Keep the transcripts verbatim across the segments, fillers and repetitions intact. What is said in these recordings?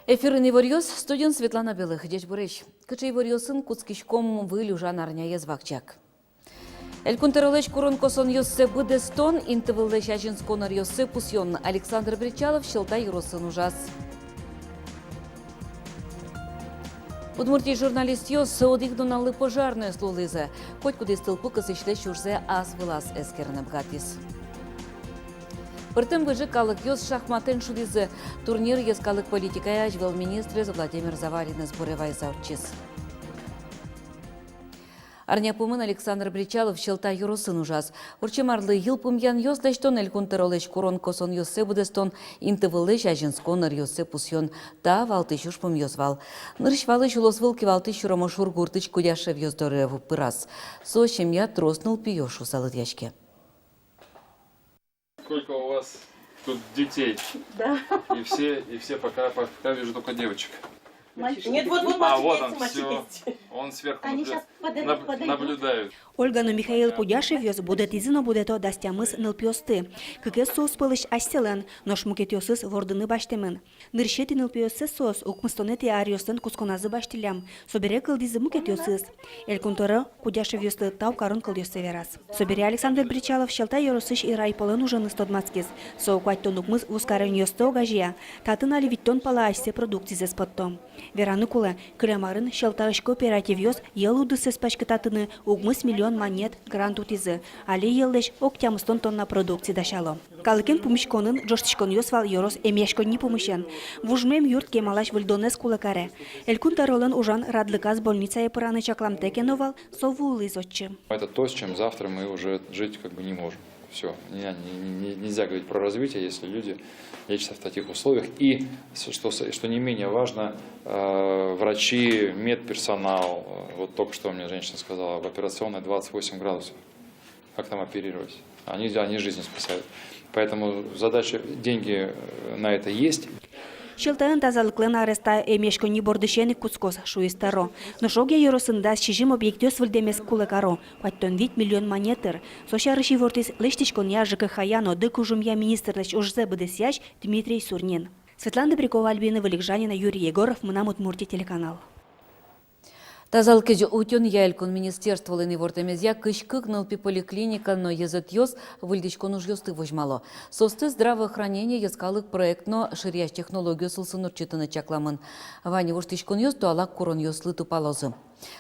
Эфирын иворъёс, студиын Светлана Белых. Ӟечбуресь! Кыӵе иворъёсын кутскиськом выль ужан арняез вакчияк? Элькун тӧролэсь курон-косонъёссэ быдэстон, интывыллэсь азинскон ӧръёссэ пусъён. Александр Бречалов Сьӧлта ёросын ужаз. Удмуртиысь журналистъёс одӥг нуналлы пожарноос луылӥзы. Котькудӥз тылпу кысӥсьлэсь ужзэ ас вылаз эскерыны быгатӥз. Пӧртэм выжы калыкъёс шахматэн шудӥзы. Турнир йӧскалык политикая азьвыл министрез Владимир Заваринэз буре вайыса ортчиз. Арня пумын Александр Бречалов Сьӧлта ёросын ужаз. Ортчем арлы йылпумъянъёс лэсьтон, элькун тӧролэсь курон-косонъёссэ быдэстон, интывыллэсь азинскон ӧръёссэ пусъён — та валтӥсь ужпумъёс вал. Нырысь валысь улосвыл кивалтӥсь сюромо шур гуртысь Кудяшевъёс доры пыраз. Со семья трос нылпиё шуыса лыдъяське. Сколько у вас тут детей? Да. И все, и все пока, пока вижу только девочек. Мальчики. Нет, вот, вот, а, вот он, мальчики, всё. Мальчики. Он сверху. Они наблю-, щас подойдут, наб-, подойдут. Наблюдают. Ольга но Михаил Кудяшевъёс будэтӥзы но будэтозы дас тямыс нылпиосты. Кыкез соос пӧлысь асьсэлэн, нош мукетъёсыз вордыны басьтэмын. Нырысетӥ нылпиоссэс соос укмыстонэтӥ аръёслэн кутсконазы басьтӥллям. Собере кылдӥзы мукетъёсыз. Элькун тӧро Кудяшевъёслы тау карон кылъёссэ вераз. Собере Александр Бречалов Сьӧлта ёросысь райполын уженыз тодматскиз. Со куатьтон укмыс вузкаронъёсты огазея. Татын али витьтон пала асьсэ продукцизэс потто. Вераны кулэ, кылем арын Сьӧлтаысь кооперативъёс йӧл удыссэс паськытатыны укмыс миллион манет грант утӥзы. Али йӧллэсь ог тямыстон тонна продукция дасяло. Калыкен пумиськонын ӝожтӥськонъёс вал ёрос эмъяськонни пумысен. Вужмем юрт кемалась выльдонэз кулэ каре. Элькун тӧролэн ужан радлыказ больницае пыраны чакламтэ ке но вал, со вуылӥз отчы. Это то, с чем завтра мы уже жить как бы не можем. Всё. Не, не, не, нельзя говорить про развитие, если люди лечатся в таких условиях. И с-, что с-, что не менее важно, э, врачи, медперсонал, э, вот только что мне женщина сказала, в операционной двадцать восемь градусов. Как там оперировать? Они, они жизни спасают. Поэтому задача, деньги, э, на это есть. Сьӧлтаын тазалыклэн арез та эмъяськонни бордысен ик кутскоз, шуиз тӧро. Нош огъя ёросын дас сизьым объектъёс выльдэмез кулэ каро, куатьтон вить миллион манет тыр. Со сярысь ивортӥз лэсьтӥськонъя, ЖКХ-я но дыкужымъя министрлэсь ужзэ быдэсъясь Дмитрий Сурнин. Светлана Добрякова, Альбина Вылегжанина, Юрий Егоров, «Мынам Удмуртие» телеканал. Тазалыкез утёнъя элькун министерстволэн ивортэмезъя, кызь кык нылпи поликлиника но ёзэтъёс выльдӥськон ужъёсты возьмало. Соосты «Здравоохранение» йӧскалык проект но ширъясь технологиос улсын ортчытыны чакламын. Вань воштӥськонъёс туала куронъёслы тупалозы.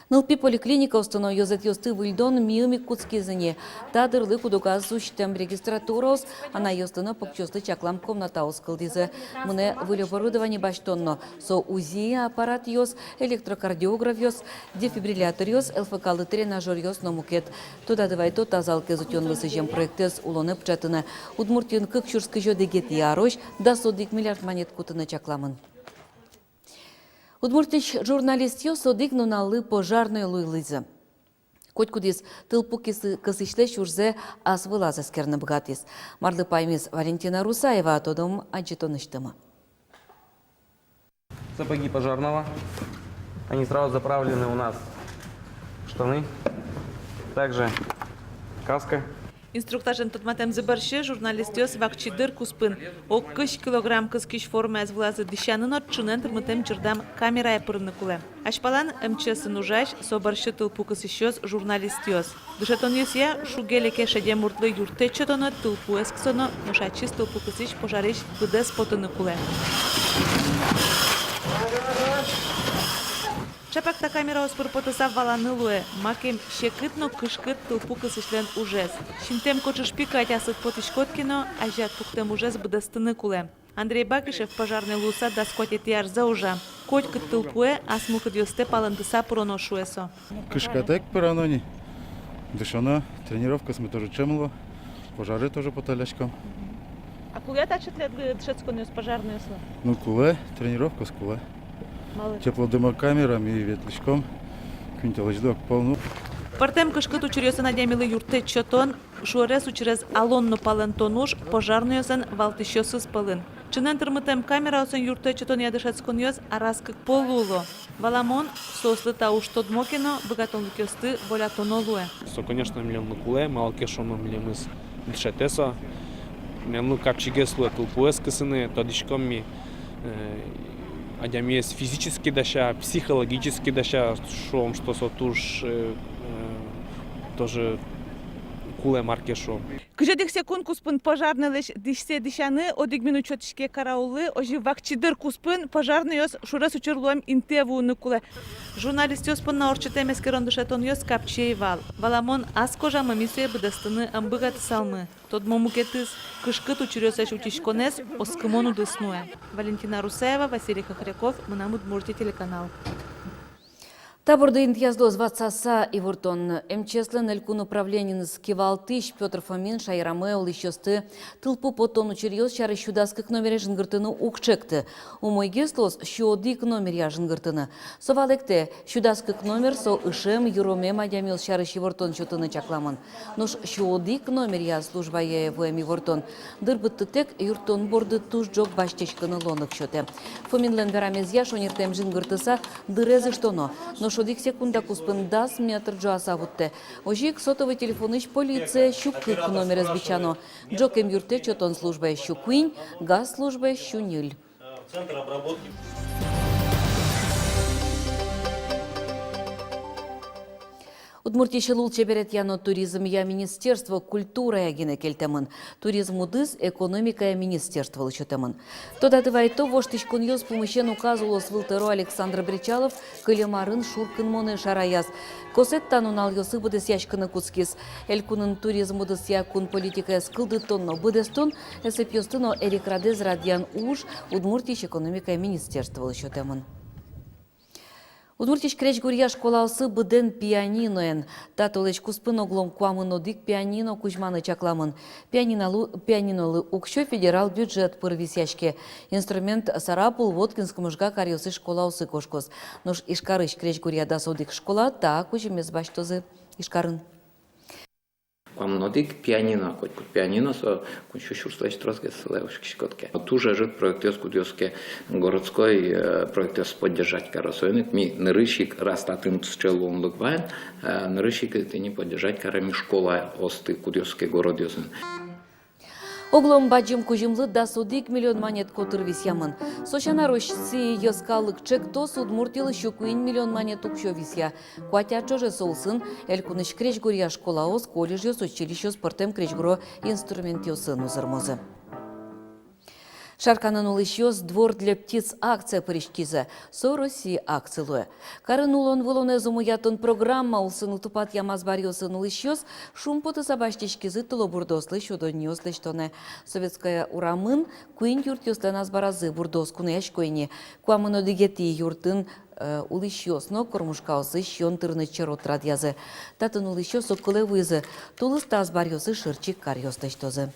Нылпи поликлиникаосты но ёзэтъёсты выльдон миым ик кутскиз ини. Та дырлы куд-огаз усьтэм регистратураос, анайёслы но покчиослы чаклам комнатаос кылдӥзы. Мынэ выль оборудование басьтон но. Со УЗИ аппаратъёс, электрокардиографъёс, дефибрилляторъёс, ЛФК-лы тренажёръёс но мукет. Тодады вайто, тазалыкез утёнлы сӥзем проектэз улонэ пыӵатыны Удмуртиын кык сюрс кызь одӥгетӥ арозь дас одӥг миллиард манет кутыны чакламын. Удмуртиысь журналистъёс одӥг нуналлы пожарной луылӥзы. Котькудӥз тылпу кысы-, кысӥсьлэсь ужзэ ас вылаз эскерыны быгатӥз. Марлы паймиз Валентина Русаева, тодом адӟытонысьтымы. Сапоги пожарного. Они сразу заправлены у нас в штаны. Также каска. Инструктажен тодматэмзы бӧрсьы журналистъёс вакчи дыр куспын ог кызь килограмм кыскись формаез вылазы дӥсяны но ӵынэн тырмытэм ӟырдам камерае пырыны кулэ. Азьпалан МЧС-ын ужась, со бӧрсьы тылпу кысӥсьёс, журналистъёс. Дышетонъёсъя, шуге-леке шедем муртлы юрттэт сётоно, тылпуэз кысоно, нош ачиз тылпу кысӥсь пожарысь быдэс потыны кулэ. Чапак та камераос пыр потыса валаны луэ, макем секыт но кышкыт тылпу кысӥсьлэн ужез. Синтэм кочыш пи кадь асыд потӥськод ке но, азяд пуктэм ужез быдэстыны кулэ. Андрей Бакишев пожарной луыса дас куатетӥ арзэ ужа. Котькуд тылпуэ ас мылкыдъёстэ палэнтыса пыроно, шуэ со. Кышкатэк пырано ни, дышоно, тренировкаосмы тоже ӵемло, пожаре тоже поталляськом. А кулэ-а таӵе тӥледлы дышетсконъёс пожарнойёслы? Ну, кулэ, тренировкаос кулэ. Малы? Теплодымокамера, ми ветлӥськом, куинь толэзьлы огпол, ну. Пӧртэм кышкыт учыръёсын адямилы юрттэт сётон, шуэрес учырез алон но палэнтон уж пожарнойёслэн валтӥсьёсыз пӧлын. Ӵынэн тырмытэм камераосын юрттэт сётонъя дышетсконъёс араз кык пол луыло. Валамон, соослы та уж тодмо ке но, быгатонлыкъёсты волятоно луэ. Со, конечно, милемлы кулэ, малы ке шуоно милемыз дышетэ со. Милемлы капчигес луэ тылпуэз кысыны, тодӥськом ми, э, адямиез физически дася, психологически дася, шуом, что со туж, э, э, тоже кулэ, мар ке шуом. Кызь одӥг секунд куспын пожарнойлэсь дӥсьсэ дӥсяны одӥг минут сётӥське карауллы, озьы вакчи дыр куспын пожарнойёс шуэрес учыр луэм интые вуыны кулэ. Журналистъёс понна ортчытэм эскерон-дышетонъёс капчи ӧй вал. Валамон, ас кожамы ми сое быдэстыны ӧм быгатысалмы. Тодмо мукетыз: кышкыт учыръёслэсь утиськонэз оскымон удыс нуэ. Валентина Русаева, Василий Хохряков, «Мынам Удмуртие» телеканал. Та борды интыяз луоз ватсаса ивортон. Эм Ч С-лэн элькун управлениеныз кивалтӥсь Пётр Фомин шаерамы улӥсьёсты тылпу поттон учыръёс сярысь сю дас кык номере жингыртыны уг чекты. Умойгес луоз сю одӥг номеръя жингыртыны. Со валэктэ, сю дас кык номер со ышем, юромем адямиос сярысь ивортон сётыны чакламын. Нош сю одӥг номеръя службае вуэм ивортон дыр быдтытэк юрттон борды туж ӝог басьтӥськыны луонлык сётэ. Фоминлэн верамезъя, шонертэм жингыртыса дырез ыштоно, нош одӥг секунда куспын дас метр ӝуаса вуттэ. Озьы ик сотовый телефонысь полицие сю кык номерез бичано, ӝокем юрттэт сётон службаысь сю куинь, газ службаысь сю ньыль. Центр обработки. Удмуртиысь лулчеберетъя но туризмъя министерство культурая гинэ кельтэмын. Туризм удыс экономикая министерстволы сётэмын. Тодады вайто, воштӥськонъёс пумысен указ улосвыл тӧро Александр Бречалов кылем арын шуркынмонэ шараяз. Косэт та нуналъёсы быдэсъяськыны кутскиз. Элькунын туризм удысъя кун политикаез кылдытон но быдэстон, эсэпъёсты но эрикрадэз радъян уж Удмуртиысь экономикая министерстволы сётэмын. Удмуртиысь крезьгуръя школаосы быдэн пианиноен. Та толэзь куспын оглом куамын одӥг пианино кузьманы чакламын. Пианинолы, пианинолы уксё федерал бюджет пыр висъяське. Инструмент Сарапул, Воткинск, Можга каръёсысь школаосы кошкоз. Нош Ижкарысь крезьгуръя дас одӥг школа та кузьымез басьтозы Ижкарын. Куамын одӥг пианино, котькуд пианино со куинь сю сюрслэсь тросгес сылэ, учкиськод ке. Туж ӧжыт проектъёс, кудъёсыз ке городской, э, проектъёс поддержать каро. Соин ик ми нырысь ик, раз татын сыӵе луонлык вань, э, нырысь ик тӥни поддержать карем ми школаосты, кудъёсыз ке городъёсын. Оглом бадӟым кузьымлы дас одӥг миллион манет котыр висъямын. Со сяна, Россия йӧскалык ӵектос Удмуртилы сю куинь миллион манет уксё висъя. Куать ар ӵоже со улсын элькунысь крезьгуръя школаос, колледжъёс, училищеос пӧртэм крезьгуро инструментъёсын узырмозы. Шарканын улӥсьёс «Двор для птиц» акцие пыриськизы. Со Россия акци луэ. Карын улон-вылонэз умоятон программа улсын тупатъям азбаръёсын улӥсьёс шумпотыса басьтӥськизы тылобурдоослы сюдонниос лэсьтонэ. Советская урамын куинь юртъёслэн азбаразы бурдоос куноясько ини. Куамын одӥгетӥ юртын, э, улӥсьёс но кормушкаослы сиён тырыны черод радъязы. Татын улӥсьёс огкылэ вуизы: тулыс та азбаръёсы шырчик каръёс лэсьтозы.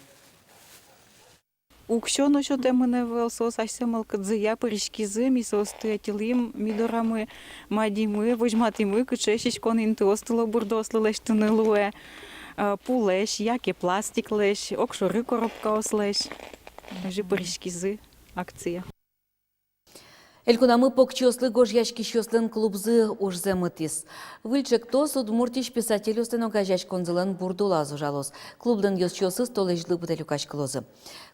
Уксё но сётэмын ӧвӧл, соос асьсэ мылкыдзыя пыриськизы, ми соосты ӧтьылӥм, ми дорамы мадимы, возьматӥмы, кыӵе сиськон интыос тылобурдоослы лэсьтыны луэ, э, пулэсь яке пластиклэсь, огшоры коробкаослэсь. Озьы пыриськизы акцие. Элькунамы покчиослы гожъяськисьёслэн клубзы ужзэ мытӥз. Выль ӵектос Удмуртиысь писательёслэн огазеяськонзылэн бурдулаз ужалоз. Клублэн ёзчиосыз толэзьлы быдэ люкаськылозы.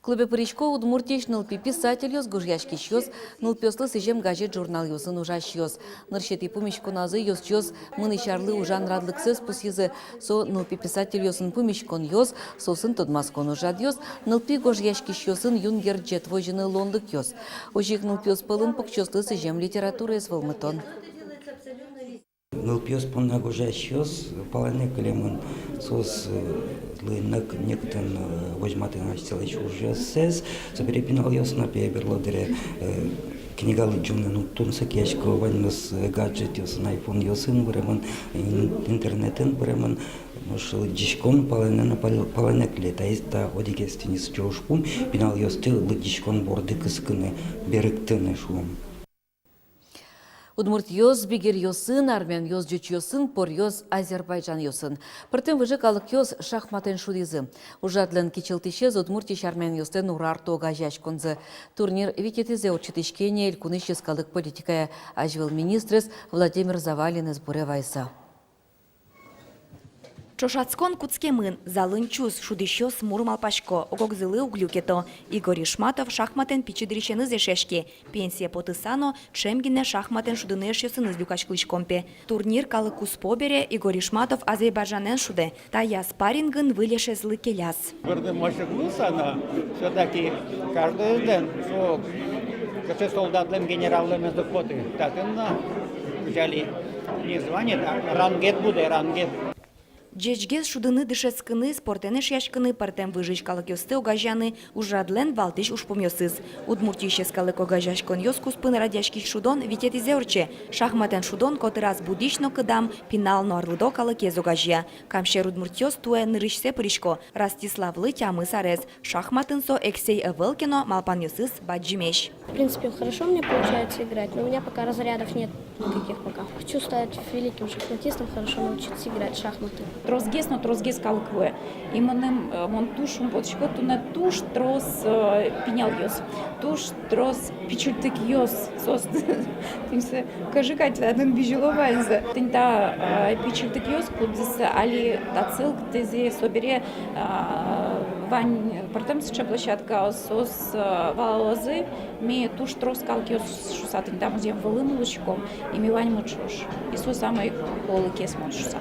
Клубе пырисько Удмуртиысь нылпи писательёс, гожъяськисьёс, нылпиослы сӥзем газет-журналъёсын ужасьёс. Нырысетӥ пумиськоназы ёзчиос мынӥсь арлы ужан радлыксэс пусйизы. Со нылпи писательёсын пумиськонъёс, соосын тодматскон ужрадъёс, нылпи гожъяськисьёсын юн герӟет возьыны луонлыкъёс. Озьы ик нылпиос пӧлын покчиослы сӥзем литератураез вӧлмытон. Нылпиос понна гожъясьёс палэнэ кылемын, соослы нӧк-, нокытын, э, возьматыны асьсэлэсь ужъёссэс. Собере пиналъёс но, пе, берло дыре, э, книга лыдӟонэн уг тунсыкъясько, ваньмыз, э, гаджетъёсын, айфонъёсын быремын, ин-, интернетын быремын. Нош лыдӟиськон палэнэ но пал-, палэнэ кыле, таиз та одӥгез тӥни сыӵе ужпум, пиналъёсты лыдӟиськон борды кыскыны, берыктыны, шуом. Удмуртъёс бигеръёсын, армянъёс ӟучъёсын, поръёс азербайджанъёсын. Пӧртэм выжы калыкъёс шахматэн шудӥзы. Ужрадлэн кичӧлтӥсез Удмуртиысь армянъёслэн «Урарту» огазеяськонзы. Турнир витетӥзэ ортчытӥське ни элькунысь йӧскалык политикая азьвыл министрез Владимир Завалинэз буре вайыса. Ӵошатскон кутскемын, залын чус, шудӥсьёс мур малпасько, ог-огзылы уг люкето. Игорь Ишматов шахматэн пичи дырысеныз эшъяське. Пенсие потыса но ӵем гинэ шахматэн шудыны эшъёсыныз люкаськылӥськом пе. Турнир калык куспо бере, Игорь Ишматов Азербайджанэн шудэ. Таяз спаррингын выль эшезлы келяз. Бӧрдымозь уг луы со, но всё-таки каждоезлэн со кыӵе солдатлэн, генераллэн ӧз уг поты. Татын но жаль, не звание, а рангед будэ, рангед. Ӟечгес шудыны дышетскыны, спортэн эшъяськыны, пӧртэм выжысь калыкъёсты огазеяны — ужрадлэн валтӥсь ужпумъёсыз. Удмуртиысь йӧскалык огазеяськонъёс куспын радъяськись шудон витетӥзэ ортче. Шахматэн шудон котыраз будӥсь но кыдам, пинал но арлыдо калыкез огазея. Камсьӧр удмуртъёс туэ нырысьсэ пырисько. Ростиславлы тямыс арес. Шахматын со эксэй ӧвӧл ке но, малпанъёсыз бадӟымесь. В принципе, хорошо у меня получается играть, но у меня пока разрядов нет никаких пока. Хочу стать великим шахматистом, хорошо научиться играть в шахматы. Тросгес но тросгес калык вуэ. И мыным, э, мон туж шумпотӥсько, туннэ туж трос, э, пиналъёс, туж трос пичильтыкъёс, соос, тӥни со, кызьы кадь татын бызьыло ваньзэ. Тӥни та, э, пичильтыкъёс, кудзэ али татчы лыктӥзы, собере, э, вань пӧртэм сыӵе площадкаос, соос, э, валалозы, ми туж трос калыкъёс шуса тӥни та музъем вылын улӥськом, и ми ваньмы ӵош. И со самой кулэлыкез мон шуса.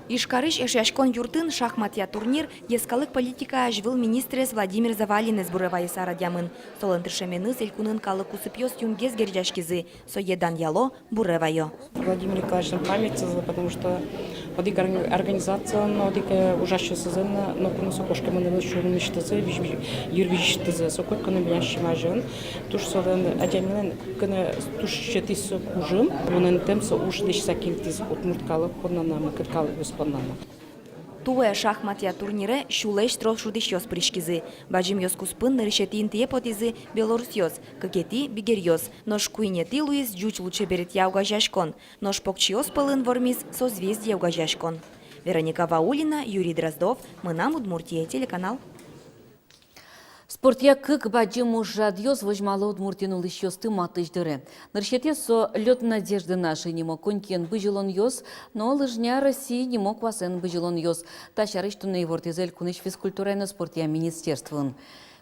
Ижкарысь Эшъяськон юртын шахматъя турнир йӧскалык политикая азьвыл министрез Владимир Завалинэз буре вайыса радъямын. Солэн тыршеменыз элькунын калык кусыпъёс юнгес герӟаськизы, сое данъяло, буре вайо. Владимир Николаевичлэн памятьсэ, потому что одӥг орг-, организациялэн но, одӥг, э, ужасьёсызлэн но, ноку но со кошкемын ӧвӧл, сюлмысьтызы, визь-, визь-, йырвизьысьтызы. Со котьку но милям синмазы. Туж солэн, адямилэн гинэ туж сётӥз со кужым, вунэтэмзэ уж лэсьтыса кельтӥз удмурт калык понна но, мукет калыкъёс понна но. Туэ шахматъя турнире сюлэсь трос шудӥсьёс пыриськизы. Бадӟымъёс куспын нырысетӥ интые потӥзы белорусъёс, кыкетӥ — бигеръёс. Нош куинетӥ луиз ӟуч лулчеберетъя огазеяськон. Нош покчиос пӧлын вормиз «Созвездие» огазеяськон. Вероника Ваулина, Юрий Дроздов, «Мынам Удмуртие» телеканал. Спортъя кык бадӟым ужрадъёс возьмало Удмуртиын улӥсьёсты матысь дыре. Нырысетӥез со «Лёт надежды нашей» нимо конькиен бызьылонъёс но «Лыжня России» нимо куасэн бызьылонъёс. Та сярысь туннэ ивортӥзы элькунысь физкультурая но спортъя министерствоын.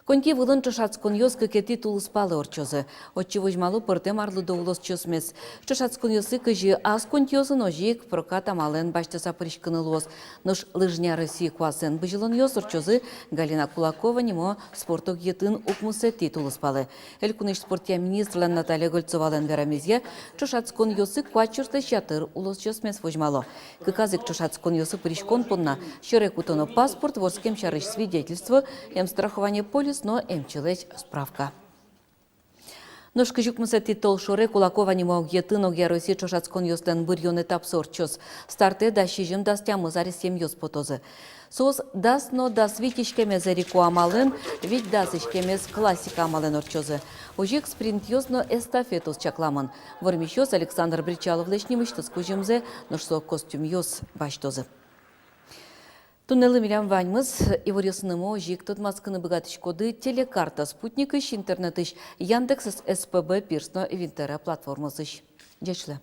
Коньки вылын ӵошатсконъёс кыкетӥ тулыспалэ ортчозы. Отчы возьмало пӧртэм арлыдо улосчиосмес. Ӵошатсконъёсы кызьы ас конькиосын, озьы ик прокат амалэн басьтыса пыриськыны луоз. Нош «Лыжня России» куасэн бызьылонъёс ортчозы Галина Кулакова нимо спорт огъетын укмысэтӥ тулыспалэ. Элькунысь спортъя министрлэн Наталья Гольцовалэн верамезъя, ӵошатсконъёсы куать сюрслэсь ятыр улосчиосмес возьмало. Кыказ ик ӵошатсконъёсы пыриськон понна сьӧре кутоно паспорт, вордскем сярысь свидетельство, эмстрахование полис но эмчилэсь справка. Нош кызь укмысэтӥ толшоре Кулакова нимо огъетын огъя Россия ӵошатсконъёслэн быръён этапсы ортчоз. Стартэ дас сизьым-дас тямыс аресъемъёс потозы. Соос дас но дас вить иськемез эрико амалэн, вить-дас иськемез классика амалэн ортчозы. Озьы ик спринтъёс но эстафетаос чакламын. Вормисьёс Александр Бречаловлэсь нимысьтыз кузьымзэ, нош со костюмъёс басьтозы. Туннэлы милям ваньмыз. Иворъёсынымы озьы ик тодматскыны быгатӥськоды «Телекарта» спутникысь, интернетысь Яндекс, СПБ, Пирс но Винтера платформаосысь. Ӟеч луэ.